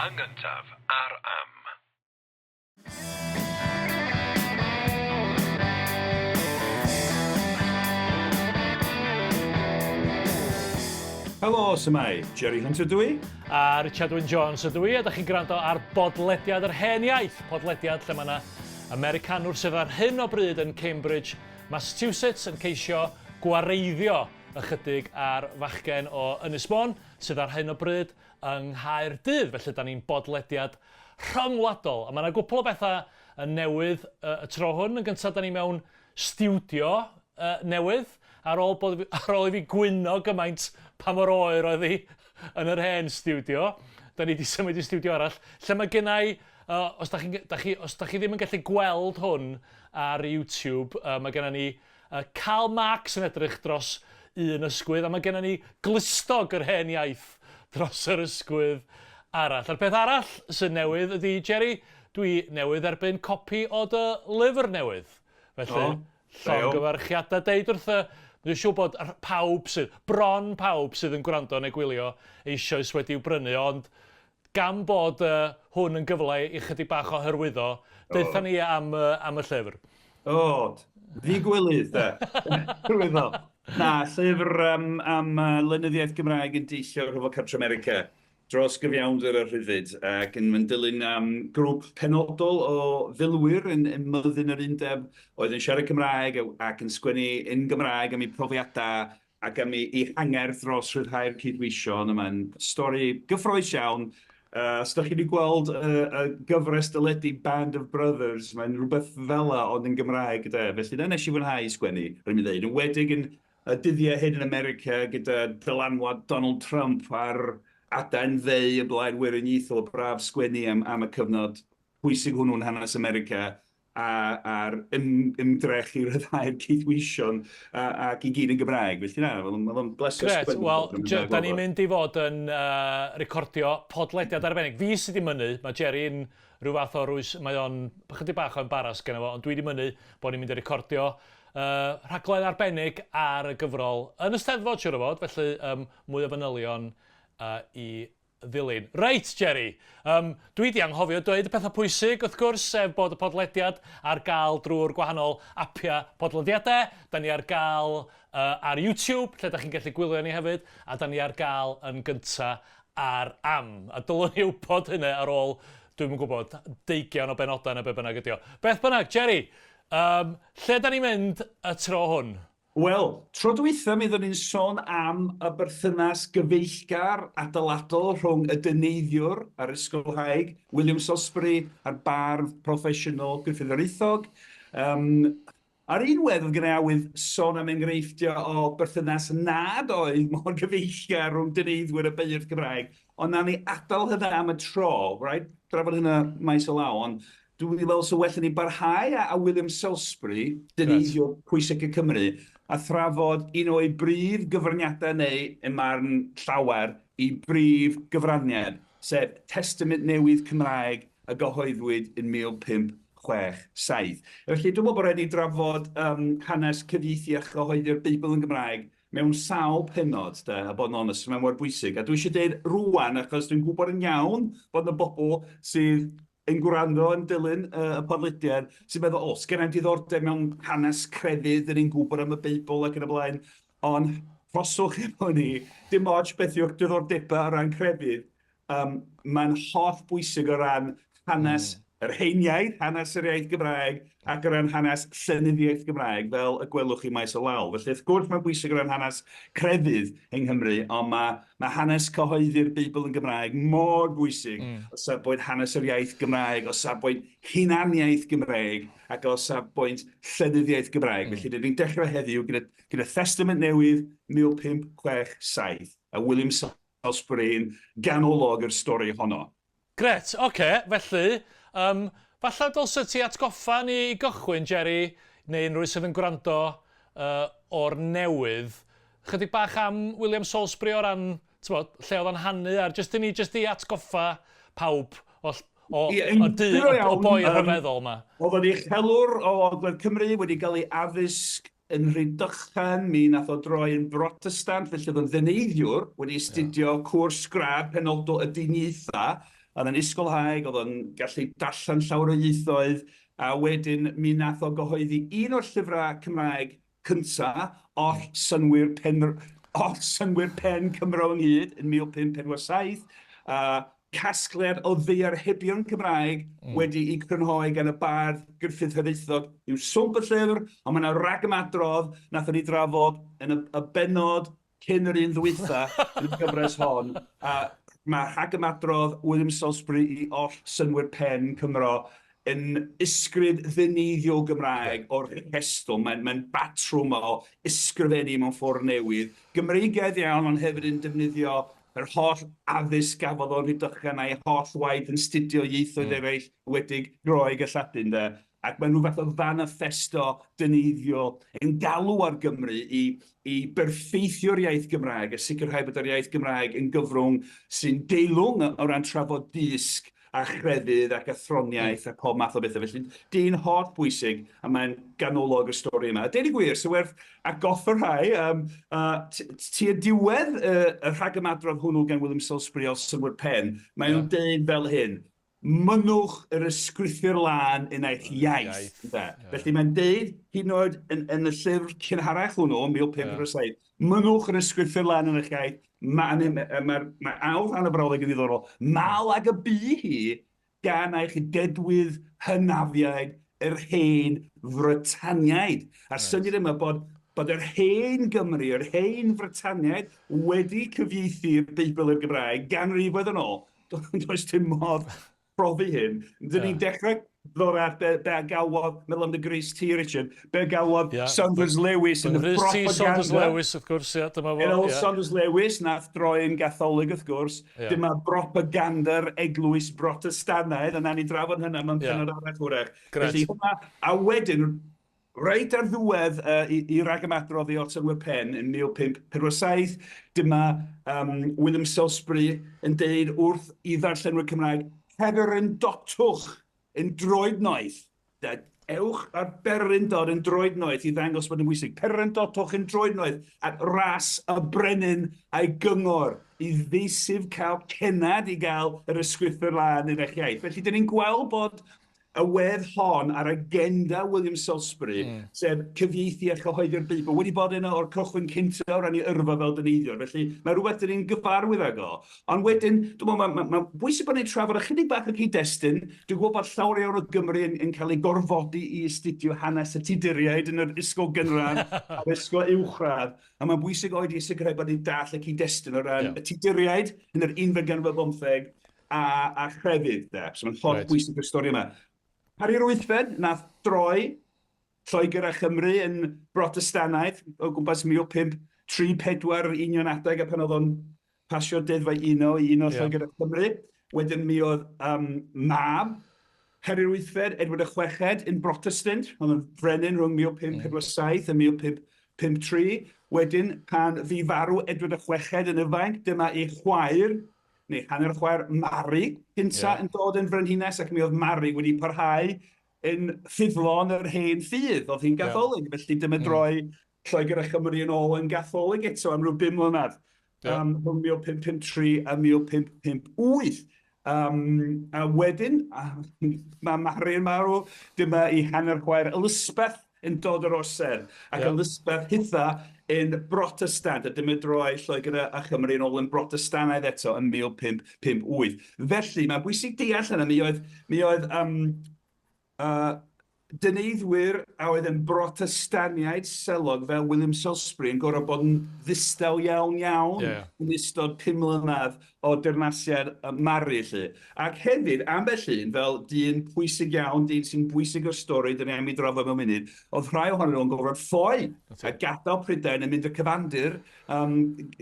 Yn gyntaf ar Am. Helo, su'mai? Jerry Hunter dw i. A Richard Wyn Jones ydw i, a da chi'n gwrando ar bodlediad yr hen iaith, podlediad lle mae yna Americanwr sydd ar hyn o bryd yn Cambridge, Massachusetts yn ceisio gwareiddio ychydig ar fachgen o Ynys Môn sydd ar hyn o bryd yng Nghaerdydd, felly da ni'n bodlediad rhyngwladol. A mae yna gwpl o bethau yn newydd y tro hwn. Yn gyntaf, da ni mewn stiwdio newydd, ar ôl, bod, ar ôl i fi gwyno gymaint pa mor oer oedd hi yn yr hen stiwdio. Da ni wedi symud i stiwdio arall, lle mae gennau, uh, os da chi, da chi, os da chi ddim yn gallu gweld hwn ar YouTube, uh, mae genna ni uh, Karl Marx yn edrych dros un ysgwydd, a mae genna ni glustog yr hen iaith dros yr ysgwydd arall. A'r peth arall sy'n newydd ydy, Jerry, dwi newydd erbyn copi o dy lyfr newydd. Felly, oh, llongyfarchiadau. Deud wrth y... Dwi'n siŵr bod pawb sydd, bron pawb sydd yn gwrando neu gwylio eisoes wedi'w brynu, ond gan bod uh, hwn yn gyfle i chydig bach o hyrwyddo, deutha ni am, uh, am y llyfr. O, oh, ddi-gwilydd, de. Hyrwyddo. Na, llyfr um, am uh, lenyddiaeth Gymraeg yn deithio Rhyfel Cartre America dros gyfiawnder a rhyddid, ac yn mae'n dilyn um, grŵp penodol o filwyr yn, yn myddin yr undeb oedd yn siarad Cymraeg ac yn sgwennu yn Gymraeg am eu profiadau ac am eu hangerdd dros rhyddhau'r cydweision. Mae'n stori gyffroes iawn. Uh, os ydych chi wedi gweld y uh, uh, gyfres deledu Band of Brothers, mae'n rhywbeth fel 'na, ond yn Gymraeg, de. Felly na nes i fwynhau sgwennu, rwy'n mynd dweud. Yn wedig yn y dyddiau hyn yn America gyda dylanwad Donald Trump ar adain dde y blaid weriniaethol, braf sgwennu am, am y cyfnod pwysig hwnnw yn hanes America a, a'r ym, ymdrech i ryddhau'r caethweision ac i gyd yn Gymraeg. Felly na, oedd o'n bleser Gret, wel, da ni'n mynd i fod yn uh, recordio podlediad arbennig. Fi sydd wedi mynnu, mae Jerry'n rhyw fath o rwys, mae o'n chydig bach o embaras gen fo, ond dwi wedi mynnu bod ni'n mynd i recordio uh, rhaglen arbennig ar y gyfrol yn y Steddfod, siwr o fod, felly um, mwy o fanylion uh, i ddilyn. Reit, Jerry, um, dwi di anghofio dweud y pethau pwysig, wrth gwrs, sef bod y podlediad ar gael drwy'r gwahanol apiau podlediadau. Da ni ar gael uh, ar YouTube, lle da chi'n gallu gwylio ni hefyd, a da ni ar gael yn gynta ar am. A dylwn ni wybod hynny ar ôl, dwi'm yn gwybod, deugian o benodau neu be bynnag ydi o. Beth bynnag, Jerry, um, lle da ni'n mynd y tro hwn? Wel, tro dwytha mi oeddwn ni'n sôn am y berthynas gyfeillgar adeiladol rhwng y dyneiddiwr a'r ysgolhaig, William Salisbury, a'r bardd proffesiynol Gruffydd Hiraethog. Um, ar un wedd oedd gen i awydd sôn am enghreifftiau o berthynas nad oedd mor gyfeillgar rhwng dyneiddwyr a beirdd Cymraeg, ond nawn ni adael hynna am y tro, right? Drafod hynna maes o law, ond Dwi'n meddwl 'sa well i ni barhau â William Salisbury, dyneiddiwr pwysig y Cymru, a thrafod un o'i brif gyfraniadau neu, ym marn llawer, ei brif gyfraniad, sef Testament Newydd Cymraeg a gyhoeddwyd yn 1567. Felly, dwi'n meddwl bod rhaid i ni drafod um, hanes cyfieithu a chyhoeddi'r Beibl yn Gymraeg mewn sawl pennod, de, a bod yn onest, mae'n mor bwysig. A dwi eisiau dweud rwan, achos dwi'n gwybod yn iawn bod yna bobl sydd yn gwrando, yn dilyn y podlediad, sy'n meddwl, o, sgen i'm diddordeb mewn hanes crefydd, dyn ni'n gwybod am y Beibl ac yn y blaen, ond rhoswch efo ni, dim ots beth yw'ch diddordebau o ran crefydd, um, mae'n holl bwysig o ran hanes mm. yr heiniaid, hanes yr iaith Gymraeg, ac o ran hanes llenyddiaeth Gymraeg, fel y gwelwch chi maes o law. Felly, wrth gwrs, mae'n bwysig o ran hanes crefydd yng Nghymru, ond mae, mae hanes cyhoeddi'r Beibl yn Gymraeg mor bwysig mm. o safbwynt hanes yr iaith Gymraeg, o safbwynt hunaniaeth Gymraeg, ac o safbwynt llenyddiaeth Gymraeg. Mm. Felly, dyn ni'n dechrau heddiw gyda, gyda Thestament Newydd 1567, a William Salisbury yn ganolog i'r stori honno. Grêt, ocê, felly, yym, falle dylse ti atgoffa ni i gychwyn, Jerry, neu unrhyw un sydd yn gwrando yy o'r newydd, chydig bach am William Salisbury o ran, t'mod, lle oedd o'n hanu a'r jyst i ni jyst i atgoffa pawb o ll- o Ie, yn o du, gryno o iawn, boi yym, rhyfeddol 'ma. Oedd o'n uchelwr o Ogledd Cymru, wedi cael ei addysg yn Rhydychen, mi nath o droi yn Brotestant, felly oedd o'n ddyneiddiwr, wedi astudio cwrs gradd penodol y dyniaethau, oedd yn ysgolhaig, oedd o'n gallu darllen llawer o ieithoedd, a wedyn mi nath o gyhoeddi un o'r llyfrau Cymraeg cynta, Oll Synnwyr Pen, Oll Synnwyr Pen Cymro Ynghyd, yn 1547, a casgliad o ddiarhebion Cymraeg wedi'u crynhoi gan y bardd Gruffydd Hiraethog yw swmp y llyfr, ond mae yna ragymadrodd nathon ni drafod yn y, y bennod cyn yr un ddwytha yn y gyfres hon, a mae rhagymadrodd William Salisbury i Oll Synnwyr Pen Cymro yn ysgrif ddyneiddiol Gymraeg o'r rhestl. Mae'n mae batrwm o ysgrifennu mewn ffordd newydd. Gymreigaidd iawn, ond hefyd yn defnyddio yr holl addysg gafodd o'n Rhydychen a'i holl waith yn studio ieithoedd eraill, wedig Groeg a Lladin, de. Ac mae'n rhyw fath o fanifesto dyneiddiol yn galw ar Gymru i, i berffeithio'r iaith Gymraeg a sicrhau bod yr iaith Gymraeg yn gyfrwng sy'n deilwng o ran trafod dysg a chrefydd ac athroniaeth a pob math o bethau. Felly, dyn holl bwysig, a mae'n ganolog y stori yma. A deud y gwir, sy'n werth atgoffa rhai, um, tua diwedd y rhagymadrodd hwnnw gan William Salisbury o Synnwyr Pen, mae nhw'n deud fel hyn, mynnwch yr ysgrythur lân yn eich iaith. Yeah. Felly mae'n deud, hyd yn oed yn, yn y llyfr cynharach hwnnw, 1547, mynnwch yr ysgrythur lân yn eich iaith, mae'n ma, ma, ma ail rhan y brawddeg yn ddiddorol, mal ag y bu hi gan eich dedwydd hynafiaid yr hen Frytaniaid. A'r right. syniad yma bod, bod yr hen Gymru, yr hen Frytaniaid wedi cyfieithu'r Beibl i'r Gymraeg ganrifoedd yn ôl. Does dim modd profi hyn. Dyn ni'n dechrau ddod at be, be galwodd, meddwl am dy Grace T, Richard, be galwodd Saunders Lewis yn y propaganda. Saunders Lewis, wrth gwrs, ia, dyma fo. Yn ôl Saunders Lewis, nath droi'n gatholig, wrth gwrs, dyma propaganda'r eglwys Brotestanaidd, a na ni drafod hynna mewn pennod arall hwrach. Felly hwnna, a wedyn, Reit ar ddiwedd uh, i, i ragymadrodd i Ottaway Pen yn 1547, dyma um, William Salisbury yn deud wrth i ddarllenwyr Cymraeg, pererindotwch yn droednoeth. Ewch ar bererindod yn droednoeth i ddangos bod yn bwysig. Pererindotwch yn droednoeth at ras y brenin a'i gyngor i ddeisyf cael cennad i gael yr ysgrythur lân yn eich iaith. Felly, dyn ni'n gweld bod y wedd hon ar agenda William Salisbury, sef cyfieithu a chyhoeddi'r Beibl, wedi bod yna o'r cychwyn cyntaf o ran ei yrfa fel dyneiddiwr. Felly mae rhywbeth dyn ni'n gyfarwydd ag o. Ond wedyn, dwi'n meddwl, mae'n ma, ma bwysig bod ni'n trafod ychydig bach o cyd-destun. Dwi'n gwybod bod llawer iawn o Gymru yn, yn cael eu gorfodi i astudio hanes y Tuduriaid yn yr ysgol gynradd a'r ysgol uwchradd. A mae'n bwysig oedi i sicrhau bod ni'n dall y cyd-destun o ran y Tuduriaid yn yr unfed ganrif ar bymtheg, a, a chrefydd, de. So mae'n holl right. bwysig y stori yma. Harri'r Wythfed, nath droi Lloegr a Chymru yn Brotestannaidd o gwmpas 1534 union adeg a pan oedd o'n pasio deddfau uno i uno Lloegr a Chymru. Wedyn mi oedd um, mab Harri'r Wythfed, Edward y Chweched, yn Brotestant, oedd yn frenin rhwng 1547 a 1553. Wedyn, pan fu farw Edward y Chweched yn ifanc, dyma ei chwaer, neu hanner chwaer Mari gynta yn dod yn frenhines, ac mi oedd Mari wedi parhau yn ffyddlon yr hen ffydd. Oedd hi'n gatholig, felly dyma droi Lloegr a Chymru yn ôl yn gatholig eto am ryw 5 mlynedd, rhwng 1553 a 1558. A wedyn, mae Mari yn marw, dyma ei hanner chwaer Elizabeth yn dod o'r orsedd, ac Elizabeth hitha yn Brotestant, a dyma droi Lloegr a Chymru yn ôl yn Brotestanaidd eto yn 1558. Felly, mae'n bwysig deall yna, mi oedd, mi oedd um, dyneiddwyr a oedd yn Brotestaniaid selog fel William Salisbury yn gorfod bod yn ddistaw iawn iawn yn ystod 5 mlynedd o deyrnasiad Mari 'lly. Ac hefyd, ambell un, fel dyn pwysig iawn, dyn sy'n bwysig o'r stori, dan ni am ei drafod mewn munud, oedd rhai ohonyn nhw'n gorfod ffoi a gadael Prydain a mynd i'r cyfandir um,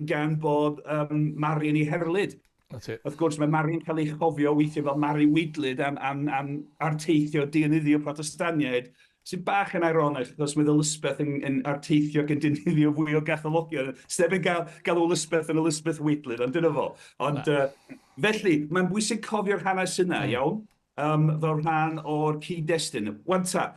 gan bod um, Mari yn ei herlid. Wrth gwrs, mae Mari'n cael ei chofio weithiau fel Mari Weidlyd am, am, am arteithio dienyddio Protestaniaid, sy'n bach yn ironic, achos mae Elizabeth yn, yn arteithio ac yn dienyddio fwy o Gathologion. Sneb yn gael, galw Elizabeth yn Elizabeth Weidlyd, ond dyna fo. Ond, felly, mae'n bwysig cofio'r hanes yna, iawn, um, fel rhan o'r cyd-destun. Wan ta,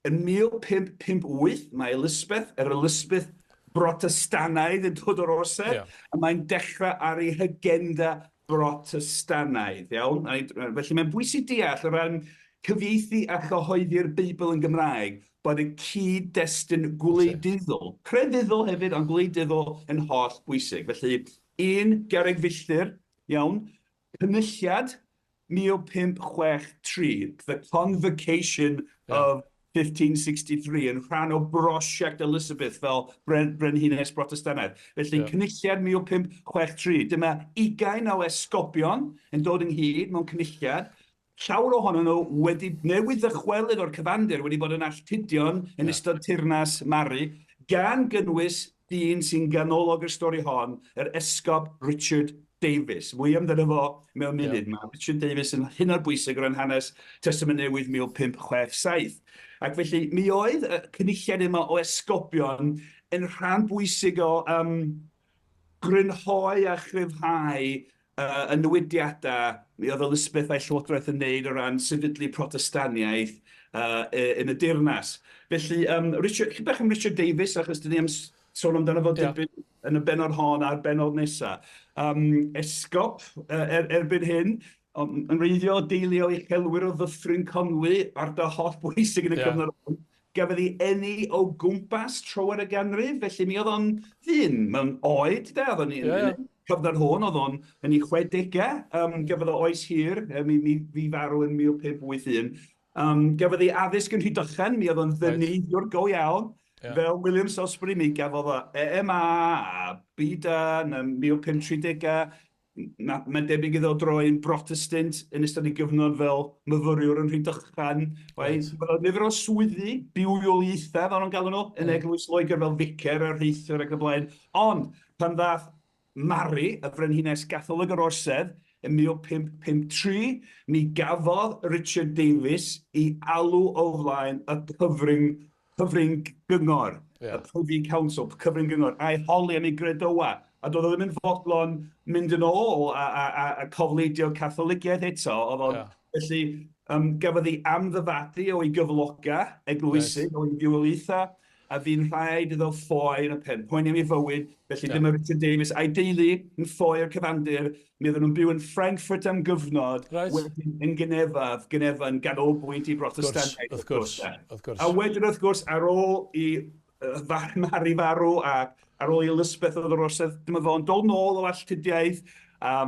Yn 1558, mae Elizabeth, yr Elizabeth Brotestanaidd yn dod o'r orsedd, a mae'n dechrau ar ei hagenda Brotestanaidd, iawn? Felly mae'n bwysig deall o ran cyfieithu a chyhoeddi'r Beibl yn Gymraeg bod y cyd-destun gwleidyddol, crefyddol hefyd, ond gwleidyddol yn holl bwysig. Felly, un garreg filltir, iawn, Cynulliad 1563, The Convocation of 1563, yn rhan o brosiect Elizabeth fel brenhines Brotestannaidd. Felly, Cynulliad 1563, dyma ugain o esgobion yn dod ynghyd mewn cynulliad, llawer ohonyn nhw wedi newydd ddychwelyd o'r cyfandir, wedi bod yn alltudion yn ystod teyrnas Mari, gan gynnwys dyn sy'n ganolog i'r stori hon, yr Esgob Richard Davies. Mwy amdano fo mewn munud. Mae Richard Davies yn hynod bwysig o ran hanes Testament Newydd 1567. Ac felly, mi oedd y cynulliad yma o esgobion yn rhan bwysig o grynhoi a chryfhau y newidiadau mi oedd Elizabeth a'i llywodraeth yn wneud o ran sefydlu Protestaniaeth yn y deyrnas. Felly, Richard, chydig bach am Richard Davies, achos dyn ni am sôn amdano fo dipyn yn y bennod hon a'r bennod nesaf. Esgob erbyn hyn, yn wreiddiol o deulu o uchelwyr o Ddyffryn Conwy, ardal holl bwysig yn y cyfnod hwn. Gafodd ei eni o gwmpas troad y ganrif, felly mi oedd o'n ddyn mewn oed, de, oedd o'n yn y cyfnod hwn, oedd o'n yn ei chwedegau, gafodd o oes hir, mi, mi, mi farw yn 1581. Gafodd ei addysg yn Rhydychen, mi oedd o'n ddyneiddiwr go iawn, fel William Salisbury, mi gafodd o EMA a BDA yn y 1530au, Mae'n debyg iddo droi'n Brotestant yn ystod ei gyfnod fel myfyriwr yn Rhydychen. Right. Roedd nifer o swyddi bywioliaethau, fel nhw'n galw nhw, yn Eglwys Loegr fel ficer a rheithiwr ac yn y blaen. Ond pan ddath Mari, y frenhines Gatholig yr Orsedd, yn 1553, mi gafodd Richard Davies ei alw o flaen y cyfryng Cyfrin Gyngor, y Privy Council, Cyfrin Gyngor, a'i holi am ei gredoau, a doedd o ddim yn fodlon mynd yn ôl a, a, a, a cofleidio Catholigiaeth eto. Oedd o'n, Felly, gafodd ei amddyfadu o'i gyflogau eglwysig, o'i ddiwylliaethau, a fu'n rhaid iddo ffoi yn y pen, poeni am ei fywyd. Felly dyma Richard Davies a'i deulu yn ffoi o'r cyfandir. Mi oedden nhw'n byw yn Frankfurt am gyfnod, wedyn yn Genefa, Genefa yn ganolbwynt i Brotestaniaid, wrth gwrs. Wrth gwrs. A wedyn, wrth gwrs, ar ôl i Mari farw a ar ôl i Elizabeth ddod o'r orsedd, dyma fo'n dod nôl o alltudiaeth,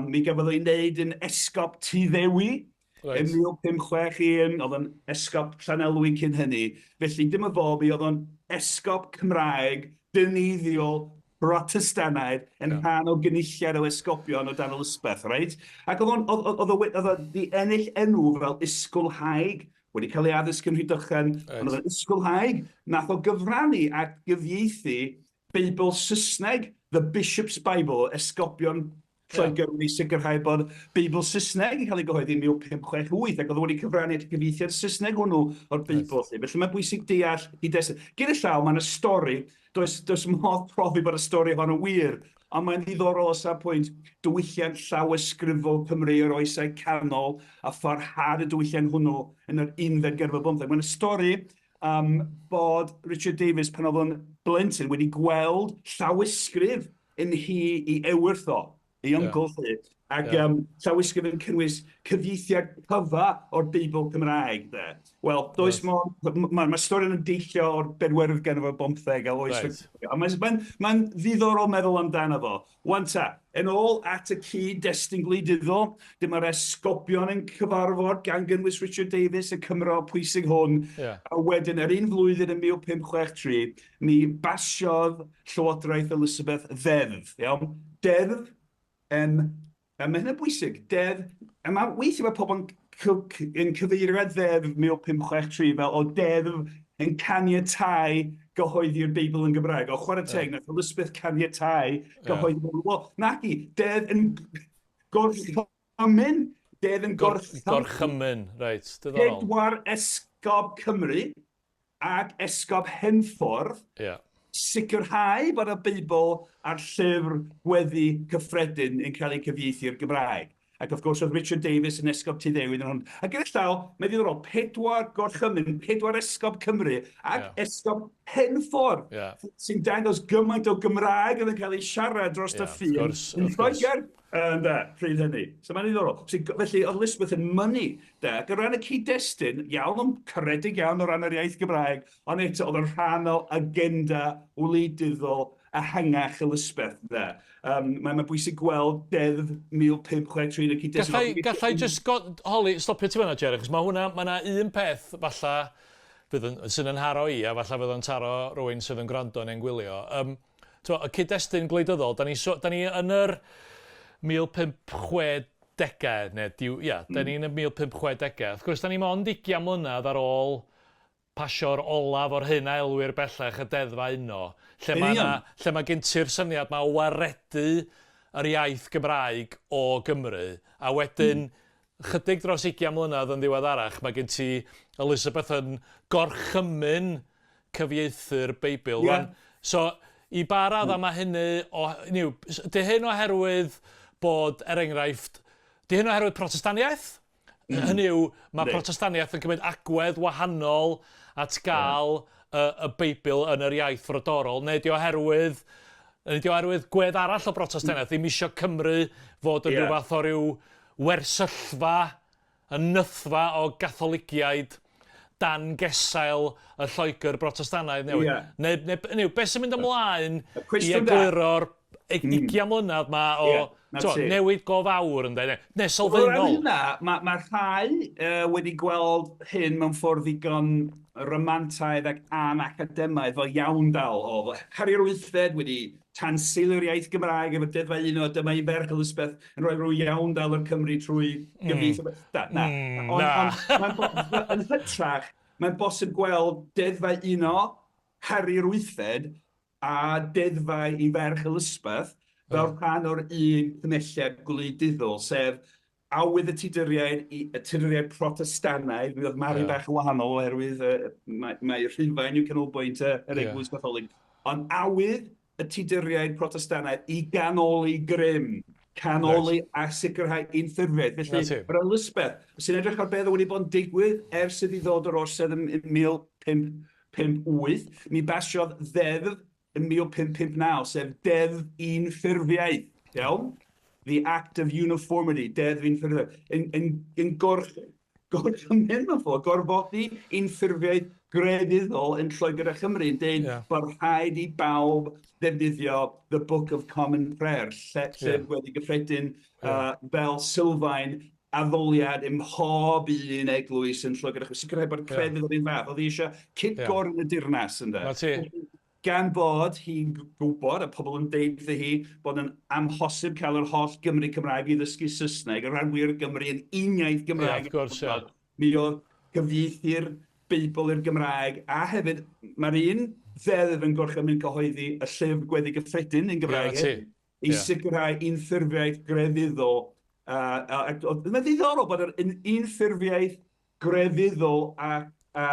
mi gafodd o'i wneud yn esgob Tŷ Ddewi, Yn 1561, oedd o'n esgob Llanelwy cyn hynny. Felly dyma fo, mi oedd o'n esgob Cymraeg, dyneiddiol, Protestannaidd, yn rhan o gynulliad o esgobion o dan Elizabeth, reit? Ac oedd o'n, oedd, oedd, oedd o wedi ennill enw fel ysgolhaig, wedi cael ei addysg yn Rhydychen, ond oedd o'n ysgolhaig, nath o gyfrannu at gyfieithu Beibl Saesneg, The Bishop's Bible, esgobion Lloegr wedi sicrhau bod Beibl Saesneg yn cael ei gyhoeddi yn 1568, ac oedd o wedi cyfrannu at y cyfieithiad Saesneg hwnnw o'r Beibl. Felly. Felly mae'n bwysig deall gyd-destun. Gyda llaw, mae yna stori, does, does modd profi bod y stori hon yn wir, ond mae'n ddiddorol o safbwynt diwylliant llawysgrifol Cymru o'r oesau canol a pharhad y diwylliant hwnnw yn yr unfed ganrif ar bymtheg. Mae'n stori am bod Richard Davies, pan oedd o'n blentyn, wedi gweld llawysgrif yn nhŷ ei ewyrth o, ei uncle 'lly, ac llawysgrif yn cynnwys cyfieithiad cyfa o'r Beibl Cymraeg, de. Wel, does mo, mae'r ma stori yn deillio o'r bedwerydd ganrif ar bymtheg a oes Victoria, ond mae'n ma ma ddiddorol meddwl amdano fo. Wan ta, yn ôl at y cyd-destun gwleidyddol, dyma'r esgobion yn cyfarfod, gan gynnwys Richard Davies, y Cymro pwysig hwn, a wedyn yr un flwyddyn yn 1563, Mi basiodd Llywodraeth Elizabeth ddeddf, iawn? Deddf, a mae hynny'n bwysig, deddf, a mae weithiau mae pobl yn, yn cyfeirio at ddeddf 1563 fel o deddf yn caniatáu gyhoeddi'r Beibl yn Gymraeg. O, chwarae teg, nath Elizabeth caniatáu gyhoeddi'r Beibl. Wel, naci, deddf yn gorchymyn, deddf yn gorchymyn. Gorchymyn, reit, diddorol. Pedwar esgob Cymru ac Esgob Henffordd, sicrhau bod y Beibl a'r llyfr gweddi cyffredin yn cael eu cyfieithu i'r Gymraeg. Ac wrth gwrs oedd Richard Davies yn esgob Tyddewi yn hwn. A gyda llaw, mae'n ddiddorol, pedwar gorchymyn, pedwar esgob Cymru ac yeah. esgob Henffordd, yeah. sy'n dangos gymaint o Gymraeg oedd yn cael ei siarad dros y ffin yn Lloegr. Ynde, pryd hynny. So mae'n ddiddorol. Felly, oedd Elizabeth yn mynnu, de, ac o ran y cyd-destun, iawn, ond caredig iawn o ran yr iaith Gymraeg, ond eto oedd yn rhan o agenda wleidyddol ehangach Elizabeth, de. Um, mae'n mae bwysig gweld deddf 1563 yn y cyd-destun. Gallai, gallai just go, holi, stopio ti fan'na, Jerry, achos mae hwnna, mae yna un peth falle fydd yn, sy'n yn haro i, a falle fydd o'n taro rhywun sydd yn gwrando neu'n gwylio. Um, T'mo', y cyd-destun gwleidyddol, 'dan ni so, 'dan ni yn yr 1560au, neu diw, ia, 'dan ni'n y 1560au. Wrth gwrs, 'dan ni mond ugian mlynedd ar ôl pasio'r olaf o'r hyn a elwir bellach y Deddfau Uno, lle mae 'na, lle mae gen ti'r syniad 'ma o waredu yr iaith Gymraeg o Gymru, a wedyn, chydig dros ugian mlynedd yn ddiweddarach, mae gen ti Elizabeth yn gorchymyn cyfieithu'r Beibl. Yeah. Rwan, so, i ba raddau mae hynny, o, hynny yw, 'di hyn oherwydd bod, er enghraifft, 'di hyn oherwydd Protestaniaeth? Hynny yw, mae Protestaniaeth yn cymryd agwedd wahanol at gael y, y Beibl yn yr iaith frodorol, neu 'di oherwydd, neu 'di oherwydd gwedd arall o Brotestaniaeth, ddim isio Cymru fod yn yeah. rhyw fath o ryw wersyllfa y nythfa o Gatholigiaid dan gesail y Lloegr Brotestanaidd newydd. Yeah. Neu, neu, neu beth sy'n mynd ymlaen i egluro'r 20 mlynedd ma o yeah, to, newid go fawr ynde, neu, neu sylfaenol. Wel, hynna, mae ma rhai wedi gweld hyn mewn ffordd ddigon ramantaidd ac anacademaidd fel iawndal o Harri'r Wythfed wedi tanseilio'r iaith Gymraeg efo Deddfau Uno, dyma un ferch Elizabeth yn rhoi rhyw iawndal i'r Cymry trwy gyfieithu. Da, na. Ond, na. Ond, yn hytrach, mae'n bosib gweld Deddfau Uno, Harri'r Wythfed, a Deddfau i ferch Elizabeth fel rhan o'r un cynulliad gwleidyddol, sef awydd y Tuduriaid, i, y Tuduriaid Protestannaidd, mi oedd Mari yeah. bach yn wahanol oherwydd mae, mae Rhufain yw canolbwynt yr yeah. Eglwys Gatholig, ond awydd y Tuduriaid Protestannaidd i ganoli grym, canoli right. a sicrhau unffurfiaeth. Felly, yr Elizabeth, sy'n edrych ar beth wedi bod yn digwydd ers iddi ddod o'r orsedd yn 1558, mi basiodd ddeddf yn 1559, sef Deddf Unffurfiaeth, iawn? The Act of Uniformity, Deddf Unffurfiaeth, yn, yn, yn gorch, gorchymyn mewn ffordd, gorfodi unffurfiaeth grefyddol yn Lloegr a Chymru, yn dweud yeah. bod rhaid i bawb ddefnyddio The Book of Common Prayer, lle, lle yeah. wedi gyffredin yeah. fel sylfaen addoliad ym mhob un eglwys yn Lloegr a Chymru. Sicrhau bod crefydd o'r un fath. Oedd hi eisiau cydgor yn y dirnas, ynde? Na ti. Gan bod hi'n gwybod, a pobl yn deud wrthi hi, bod yn amhosib cael yr holl Gymry Cymraeg i ddysgu Saesneg, y rhan fwyaf o Gymry yn uniaith Gymraeg. Ie, wrth gwrs, ie. Mi oedd gyfieithu'r Beibl i'r Gymraeg, a hefyd mae'r un ddeddf yn gorchymyn cyhoeddi y Llyfr Gweddi Gyffredin yn Gymraeg hefyd, i sicrhau unffurfiaeth grefyddol. Mae'n ddiddorol bod yr unffurfiaeth grefyddol a, a,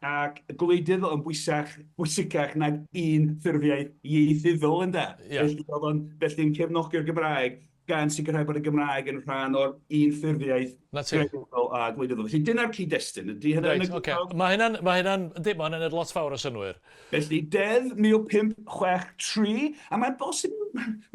ac gwleidyddol yn bwysach, bwysicach nag un ffurfiaeth ieithyddol, ynde? Yeah. Felly oedd o'n felly'n cefnogi'r Gymraeg gan sicrhau bod y Gymraeg yn rhan o'r un ffurfiaeth grefyddol a gwleidyddol. Felly dyna'r cyd-destun. Ydy hynny'n Reit, oce. Mae hynna'n, mae hynna'n, yndi, mae hynna'n neud lot fawr o synnwyr. Felly, Deddf 1563, a mae'n bosib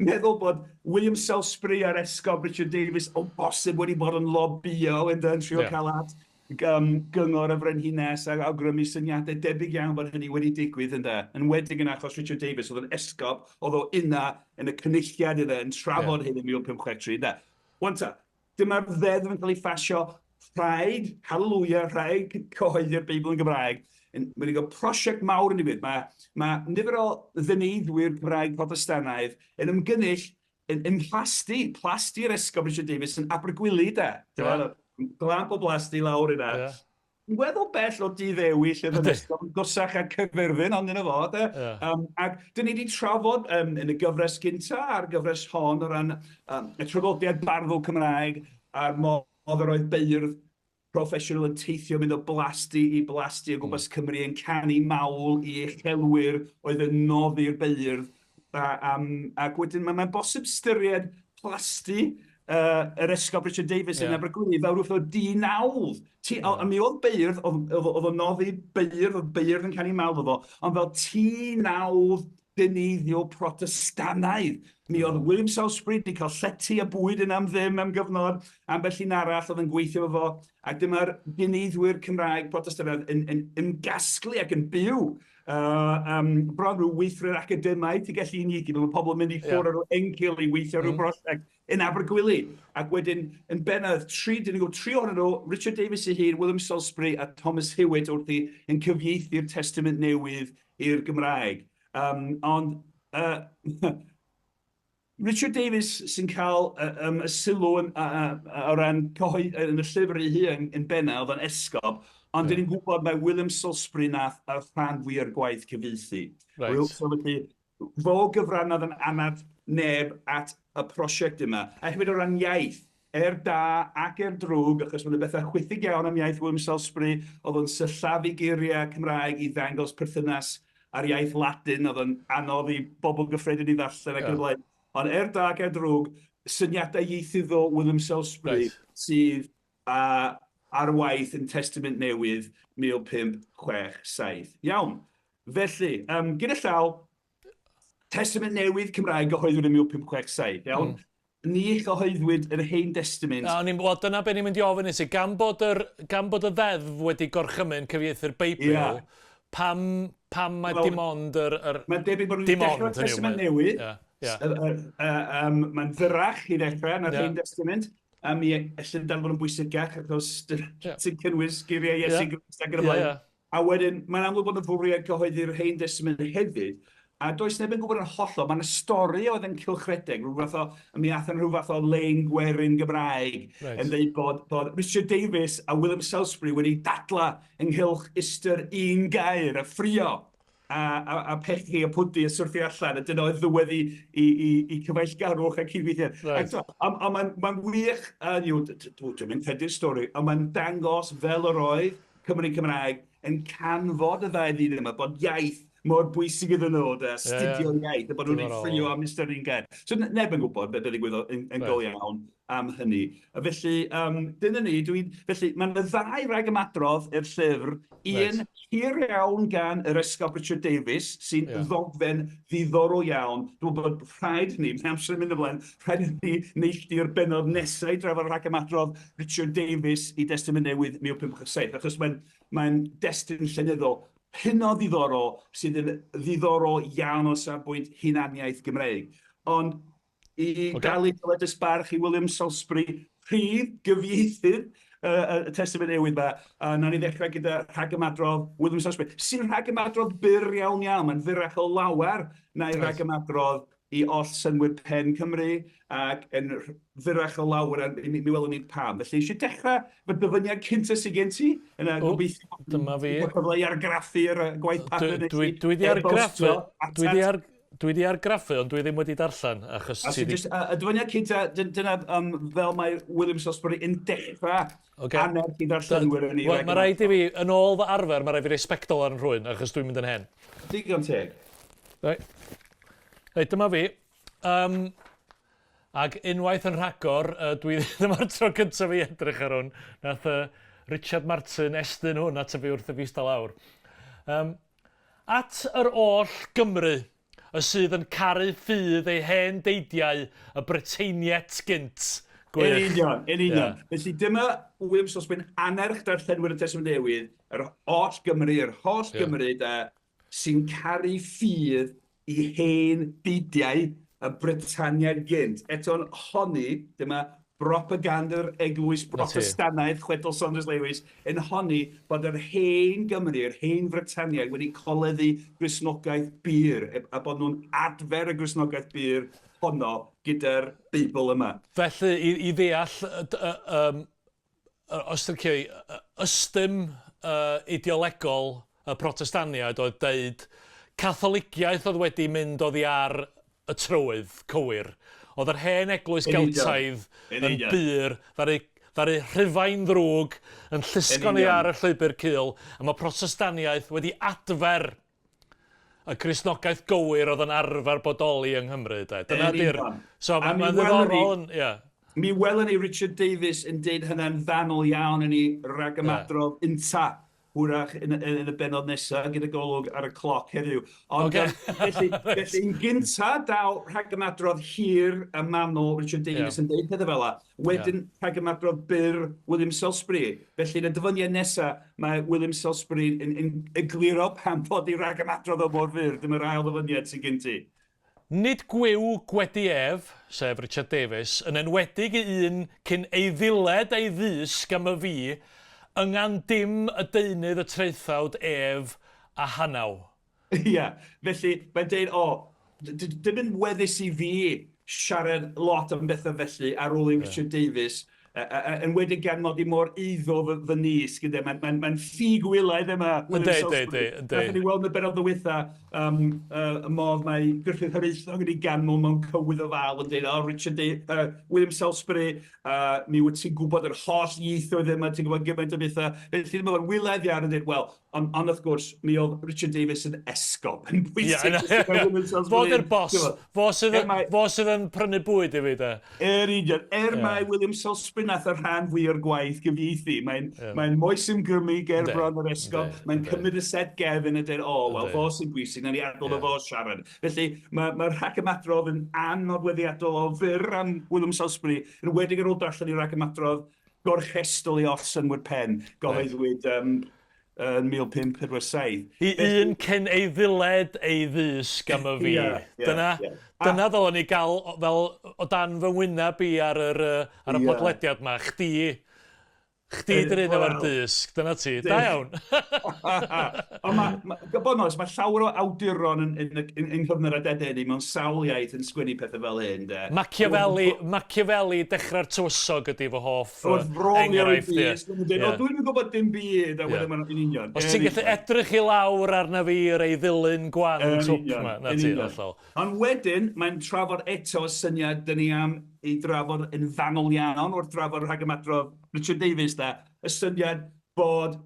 meddwl bod William Salisbury a'r Esgob Richard Davies o bosib wedi bod yn lobïo yn yn trio yeah. cael at gyngor y Frenhines a awgrymu syniadau debyg iawn bod hynny wedi digwydd ynde. Yn wedig yn achos Richard Davies, oedd yn esgob, oedd o yna yn y cynulliad iddo yn trafod yeah. hyn yn 1563 ynde. Wan ta, Dyma'r ddeddf yn cael ei phasio, rhaid, halleluia, rhaid cyhoeddi'r Beibl yn Gymraeg. Mae wedi cael prosiect mawr yn digwydd. Mae, mae nifer o ddyneiddwyr Cymraeg Protestannaidd yn ymgynnull yn, yn mhlasty, plasty'r Esgob Richard Davies yn Abergwili, de. Yeah. Glamp o blasty lawr yna. Yeah. Yn weddol bell o Dŷ Ddewi, lle oedd yn ysgol, yn gosach â Caerfyrddin, ond dyna fo, de. Yeah. Ac dyn ni wedi trafod yn y gyfres gynta a'r gyfres hon o ran y traddodiad barddol Cymraeg a'r modd yr oedd beirdd proffesiynol yn teithio mynd o blasty i blasty o gwmpas Cymru yn canu mawl i uchelwyr oedd yn noddi'r beirdd. Ac wedyn mae'n bosib ystyried plasty uh, yr esgob Richard Davies yeah. yn Abergwili fel rhywbeth o di-nawdd. Ti, yeah. A mi oedd beirdd, oedd o'n noddi beirdd, oedd beirdd yn canu mawl iddo, ond fel ti-nawdd dyneiddiol Protestannaidd. Mi oedd William Salisbury wedi cael llety a bwyd yn am ddim am gyfnod, ambell un arall oedd yn gweithio efo fo, ac dyma'r dyneiddwyr Cymraeg Protestannaidd yn, yn ymgasglu ac yn byw um, bron rhyw weithwyr academaidd, ti'n gallu uniaethu, mae pobl yn mynd i ffwrdd yeah. ar encil i weithio rhyw brosiect yn Abergwili. Ac wedyn, yn bennaf, tri, dyn ni'n gwybod tri ohonyn nhw, Richard Davies ei hun, William Salisbury a Thomas Hewitt wrthi yn cyfieithu'r Testament Newydd i'r Gymraeg. Um, ond uh, Richard Davies sy'n cael um, y sylw yn, o ran cyhoedd, yn y llyfr ei hun yn bennaf, oedd o'n esgob, ond yeah. dyn ni'n gwybod mae William Salisbury nath y rhan fwy o'r gwaith cyfieithu. Right. So felly, fo gyfrannodd yn anad neb at y prosiect yma. A hefyd o ran iaith, er da ac er drwg, achos mae yna bethau chwithig iawn am iaith William Salisbury, oedd o'n sillafu geiriau Cymraeg i ddangos perthynas a'r iaith Ladin, oedd yn anodd i bobl gyffredin i ddarllen ac yn y blaen. Ond er da ac er drwg, syniadau ieithyddol William Salisbury right. sydd uh, ar waith yn Testament Newydd 1567. Iawn. Felly, um, gyda llaw, Testament Newydd Cymraeg gyhoeddwyd yn 1567, iawn? Mm. Ni chyhoeddwyd yr Hen Destament. A o'n i'n, wel dyna be o'n i'n mynd i ofyn i ti, gan bod yr, gan bod y ddeddf wedi gorchymyn cyfieithu'r Beibl, yeah. pam, pam mae well, dim ond yr... yr mae'n debyg bod nhw'n dechrau'r Testament Newydd, yeah, yeah. um, mae'n fyrrach i ddechrau na'r yeah. Hen Testament, a mi allan dal fod yn bwysicach achos yeah. sy'n cynnwys geiriau Iesu yeah. Grist ac yn y blaen. Yeah, yeah. A wedyn, mae'n amlwg bod y fwriad cyhoeddi'r Hen Destament hefyd, a does neb yn gwybod yn hollol, mae 'na stori oedd yn cylchredeg, rhyw fath o, mi aeth yn rhyw fath o lên gwerin Gymraeg, right. yn dweud bod, bod Richard Davies a William Salisbury wedi dadla ynghylch ystyr un gair, a ffrio, a, a, a pechu a pwdu a syrthio allan, a dyna oedd ddiwedd i, i, i, i cyfeillgarwch a cydweithiau. Right. A, a, a mae'n ma wych, a, you know, dwi'n mynd credu'r stori, ond mae'n dangos fel yr oedd Cymry Cymraeg yn canfod y ddau ddyn yma bod iaith mor bwysig iddyn nhw, de, astudio yeah, iaith, a bod nhw'n ei ffrio am ystyr un gair. So neb yn gwybod beth ddigwyddodd yn, yn right. go iawn am hynny. A felly, um, dyna ni, dwi'n... Felly, mae'n y ddau rag ymadrodd i'r llyfr, un right. hir iawn gan yr Esgob Richard Davies, sy'n yeah. ddogfen ddiddorol iawn. Dwi'n meddwl bod rhaid ni, mae amser yn mynd ymlaen, rhaid i ni neilltu'r bennod nesaf i drafod rhag ymadrodd Richard Davies i Destament Newydd 1567, achos mae'n mae destun llenyddol hynod ddiddorol sydd yn ddiddorol iawn o safbwynt hunaniaeth Gymreig. Ond i okay. dalu dyledus barch i William Salisbury, prif gyfieithydd y Testament Newydd 'ma, a wnawn ni ddechrau gyda rhagymadrodd William Salisbury, sy'n rhagymadrodd byr iawn iawn, mae'n fyrrach o lawer na'i rhagymadrodd i oll synnwyr pen Cymru, ac yn fyrrach o lawer, a mi, mi welwn ni pam. Felly, eisiau dechrau fy dyfyniad cyntaf sydd gen ti, yna gobeithio dyma fi. Cyfle i argraffu'r gwaith papur dwi, dwi, dwi di argraffu, dwi di ar, Dwi 'di argraffu ond dwi ddim wedi darllen achos ti 'di... Y dyfyniad cynta, dyna um, fel mae William Salisbury yn dechrau okay. annerch i ddarllenwyr yn ei Wel, mae rhaid i fi, yn ôl fy arfer, mae rhaid fi roi sbectol ar yn rhwy'n achos dwi'n mynd yn hen. Digon teg. Reit. Reit, dyma fi. Um, ac unwaith yn rhagor, uh, dwi, dyma'r tro cyntaf i edrych ar hwn. Nath uh, Richard Martin estyn hwn at y fi wrth y fi lawr. Um, At yr oll Gymry, y sydd yn caru ffydd eu hen deidiau, y Bryteiniet gynt. Gwych. Yn union, yn union. Yeah. Felly dyma William Sosbin annerch darllenwyr y Testament Newydd, yr oll Gymru, yr holl yeah. Gymru da, sy'n caru ffydd i hen deidiau y Brytaniaid gynt. Eto'n honni, dyma bropaganda'r Eglwys Brotestannaidd, chwedl Saunders Lewis, yn honni bod yr hen Gymry, yr hen Frytaniaid wedi coleddu Gristnogaeth bur, a bod nhw'n adfer y Gristnogaeth bur honno gyda'r Beibl yma. Felly, i, i ddeall, um, os ti'n licio, ystum ideolegol y Protestaniaid oedd deud Catholigiaeth oedd wedi mynd oddi ar y trywydd cywir. Oedd yr hen eglwys Geltaidd yn bur, ddaru, ddaru Rhufain ddrwg yn llusgo ni ar y llwybr cul, a mae Protestaniaeth wedi adfer y Cristnogaeth gywir oedd yn arfer bodoli yng Nghymru. De. Dyna di'r... So mae'n ma ddiddorol yn... Yeah. Mi welwn ni Richard Davies yn deud hynna'n fanwl iawn yn ei ragymadrodd ynta, hwyrach yn, yn, yn y bennod nesaf, gyda golwg ar y cloc heddiw. Ond okay. felly, felly, yn gynta, daw rhagymadrodd hir a manwl Richard Davies yn deud pethau fel la. Wedyn yeah. rhagymadrodd byr William Salisbury. Felly, yn y dyfyniad nesaf, mae William Salisbury yn, yn egluro pam fod ei rhagymadrodd o mor fyr. Dyma'r ail ddyfyniad sy'n gen ti. Nid gwiw gwedi ef, sef Richard Davies, yn enwedig i un cyn eiddiled ei ddysg am y fi, yngan dim y deunydd y traethawd ef a hanaw. Ia, felly mae'n deud, o, dim yn weddus i fi siarad lot am bethau felly ar ôl i Richard Davies enwedig gan mod i mor eiddo fy, fy nisg, ynde, mae'n mae, mae ffug wylaidd yma. Yndi, yndi, yndi, yndi. Nathon ni weld yn y bennod ddiwetha um, y modd mae Griffith Hiraethog yn ei ganmol mewn cywydd o fal yn dweud, oh, Richard Day, William Salisbury, mi wyt ti'n gwybod yr holl ieithoedd yma, ti'n gwybod gymaint o bethau. Felly, dwi'n meddwl, wylaidd iawn yn dweud, wel, Ond, ond wrth gwrs, mi oedd Richard Davies yn esgob, yn bwysig. Yeah, fo di'r bos. Fo sydd, er mae, fo sydd yn prynu bwyd i fi, de. Er union. Er yeah. mae William Salisbury nath y rhan fwy o'r gwaith gyfieithu. Mae'n yeah. mae moes ymgrymu ger bron yr esgob. Mae'n cymryd y set gefn a dweud, o, oh, wel, fo sy'n bwysig, na ni adael yeah. o fo siarad. Felly, mae'r mae rhag ymadrodd yn annodweddiadol o fyr am William Salisbury, yn wedig ar ôl darllen i rhag ymadrodd gorchestol i oll-synnwyr pen, gyhoeddwyd um, yn 1547. I un cyn ei ddiled ei ddysg am y fi. Yeah, yeah, dyna, yeah. dyna ddylen ni gael fel o dan fy ngwyneb i ar, yr, ar y yeah. podlediad ma. Chdi, chdi dy'r un efo'r dysg, dyna ti. Da iawn. Ond mae, ma, bod yn mae llawer o awduron yn, yn, yn, yn, yng nghyfnod adedau ni mewn sawl iaith yn sgwennu pethau fel hyn, de. Machiavelli, Machiavelli, dechrau'r tywysog ydy fy hoff Wrth frolio i bys, maen nhw'n dweud, o, dwi'm yn gwybod dim byd, a wedyn maen nhw'n union. Os ti'n gallu edrych i lawr arna fi rei ddilyn gwan twp 'ma, na ti, hollol. Ond wedyn, mae'n trafod eto y syniad dyn ni am ei drafod yn fanwl iawn wrth drafod rhagymadrodd Richard Davies, de, y syniad bod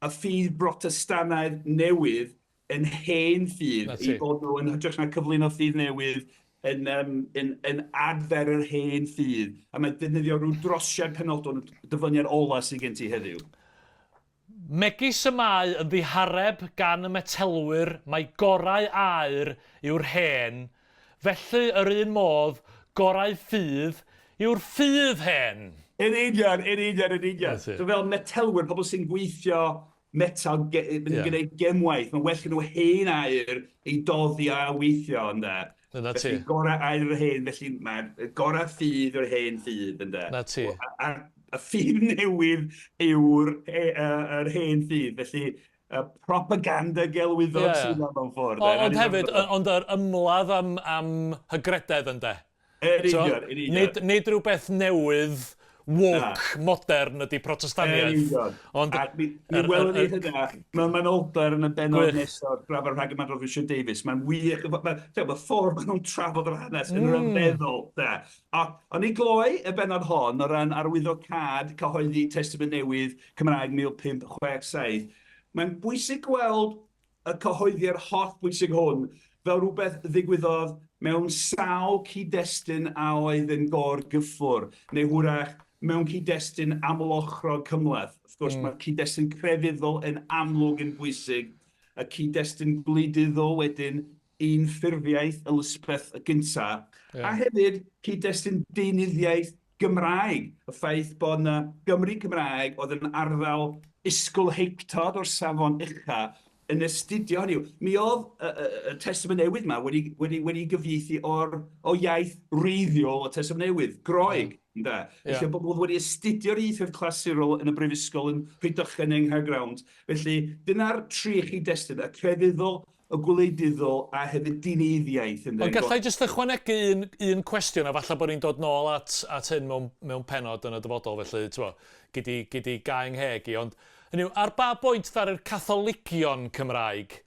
y ffydd Brotestannaidd newydd yn hen ffydd, eu bod nhw yn hytrach na cyflwyno ffydd newydd yn, um, yn, yn adfer yr hen ffydd. A mae defnyddio rhyw drosiad penodol yn y dyfyniad ola sydd gen ti heddiw. Megis y mae yn ddihareb gan y metelwyr mai gorau aur yw'r hen, Felly, yr un modd, gorau ffydd yw'r ffydd hen! Yn union, yn union, yn union. So fel metelwyr, pobl sy'n gweithio metal, ge yeah. yn gwneud gemwaith, mae'n well gen nhw hen aur i doddi a weithio, ynde? Na ti. Felly gorau aur yr hen, felly mae gorau ffydd yw'r hen ffydd, ynde? Na ti. A, a, a ffydd newydd yw'r yr hen ffydd, felly y propaganda gelwyddog yeah. sydd mewn ffordd. O, ond hefyd, ond yr ymladd am, am hygrededd ynde. Yn union, yn union. Nid, nid rhywbeth newydd woke Na. modern ydy Protestaniaeth. Yn union. Ond, A mi, mi welwn ni hynna mewn manylder yn y bennod nesaf drafod rhag ymadrodd Richard Davies. Mae'n wych, mae, ma ffordd maen nhw'n trafod yr hanes yn rhyfeddol. De. A, ond i gloi y bennod hon o ran arwyddocâd cyhoeddi Testament Newydd Cymraeg 1567, mae'n bwysig gweld y cyhoeddiad hollbwysig hwn fel rhywbeth ddigwyddodd mewn sawl cyd-destun a oedd yn gor-gyffwr, neu hwyrach mewn cyd-destun amlochrog cymhleth. Wrth gwrs, mm. mae'r cyd-destun crefyddol yn amlwg yn bwysig, y cyd-destun gwleidyddol wedyn un ffurfiaeth Elizabeth y gyntaf, yeah. a hefyd cyd-destun deunyddiaeth Gymraeg, y ffaith bod 'na Gymry Cymraeg oedd yn arddel ysgolheictod o'r safon ucha yn astudio, hynny yw, mi oedd y, y, y Testament Newydd yma wedi, wedi, wedi gyfieithu o'r, o iaith wreiddiol y Testament Newydd, Groeg, mm. ynde? Yeah. Felly bobl oedd wedi astudio'r ieithoedd clasurol yn y brifysgol yn Rhydychen yng Nghaergrawnt. Felly dyna'r tri chyd-destun, y crefyddol, y gwleidyddol a hefyd dineiddiaeth ynde? Ond galla i jyst ychwanegu un, un cwestiwn a falle bod ni'n dod nôl at, at hyn mewn, mewn pennod yn y dyfodol felly t'mo', gei di, gei di gau 'ngheg i ond hynny yw ar ba bwynt ddaru'r Catholigion Cymraeg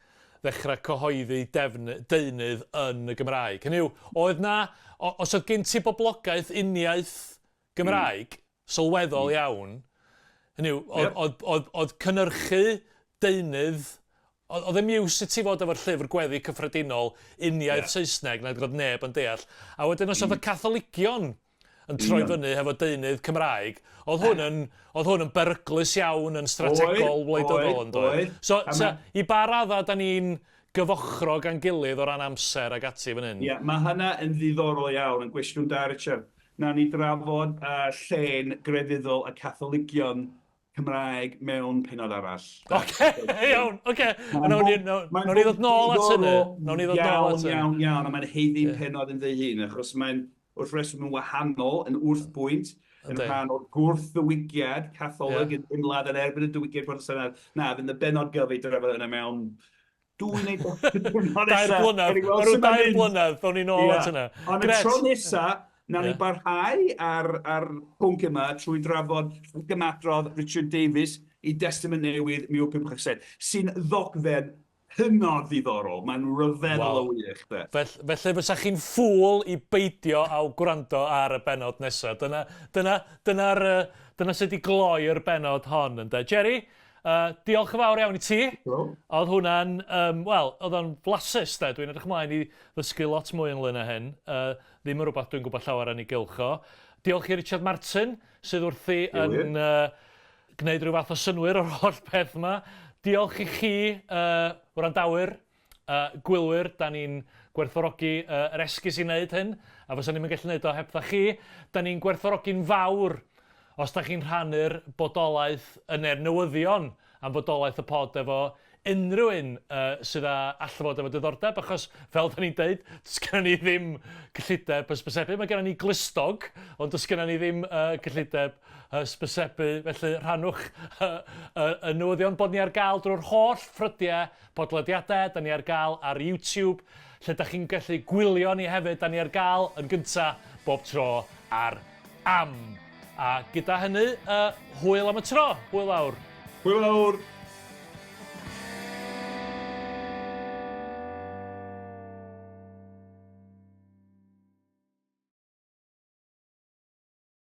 ddechrau cyhoeddi defn- deunydd yn y Gymraeg? Hynny yw, oedd 'na, os oedd gen ti boblogaeth uniaith Gymraeg sylweddol iawn, hynny yw, oedd, oedd, oedd, oedd cynhyrchu deunydd, oedd, oedd ddim iws i ti fod efo'r llyfr gweddi cyffredinol uniaith yeah. Saesneg, nad oedd neb yn deall. A wedyn os oedd y Catholigion yn troi fyny hefo deunydd Cymraeg, oedd hwn yn, oedd hwn yn beryglus iawn yn strategol wleidyddol yn doedd? So, so i ba raddau da ni'n gyfochrog â'n gilydd o ran amser ag ati fan hyn? Ie, mae hynna yn ddiddorol iawn, yn gwestiwn da Richard. Nawn ni drafod uh, llên grefyddol y Catholigion Cymraeg mewn pennod arall. Oce, iawn, oce. Nawn ni, nawn ni ddod nôl at hynny. Nawn ni ddod nôl at hynny. Iawn, iawn, a mae'n haeddu pennod yn ei hun, achos mae'n wrth reswm yn wahanol, yn wrthbwynt, yn rhan o'r gwrth-ddiwygiad Catholig yn ymladd yn erbyn y diwygiad Protestannaidd. Na, fydd y bennod gyfu drafod yna mewn dwy neu diwrnod nesa. Dair blynedd, ma' rhyw dair blynedd, ddown ni nôl at hynna. Ond y tro nesa, nawn ni barhau ar, ar pwnc yma trwy drafod gymadrodd Richard Davies i Destament Newydd 1567, sy'n ddogfen hynod ddiddorol. Mae'n ryfeddol o wych, de. Felly, felly fysa chi'n ffŵl i beidio â gwrando ar y bennod nesaf. Dyna, dyna, dyna'r, dyna sut i gloi'r bennod hon, ynde. Jerry, diolch yn fawr iawn i ti. Oedd hwnna'n, um, wel, oedd o'n flasus, de. Dwi'n edrych ymlaen i ddysgu lot mwy ynglyn â hyn. Ddim yn rhywbeth dwi'n gwybod llawer yn ei gylch o. Diolch i Richard Martin, sydd wrthi yn gwneud rhyw fath o synnwyr o'r holl peth yma. Diolch i chi, wrandawyr, gwylwyr, da ni'n gwerthfawrogi yr esgus i wneud hyn, a fysa ni'm yn gallu wneud o hebdda chi. Da ni'n gwerthfawrogi'n fawr os da chi'n rhannu'r bodolaeth, neu'r newyddion am fodolaeth y pod efo unrhyw un sydd â all fod efo diddordeb, achos fel da ni'n deud, does gennym ni ddim cyllideb hysbysebu. Mae gennym ni glustog, ond does gennym ni ddim cyllideb hysbysebu, felly rhannwch y newyddion bod ni ar gael drwy'r holl ffrydiau podlediadau, da ni ar gael ar YouTube, lle da chi'n gallu gwylio ni hefyd, da ni ar gael yn gynta bob tro ar Am. A gyda hynny, hwyl am y tro. Hwyl fawr. Hwyl fawr.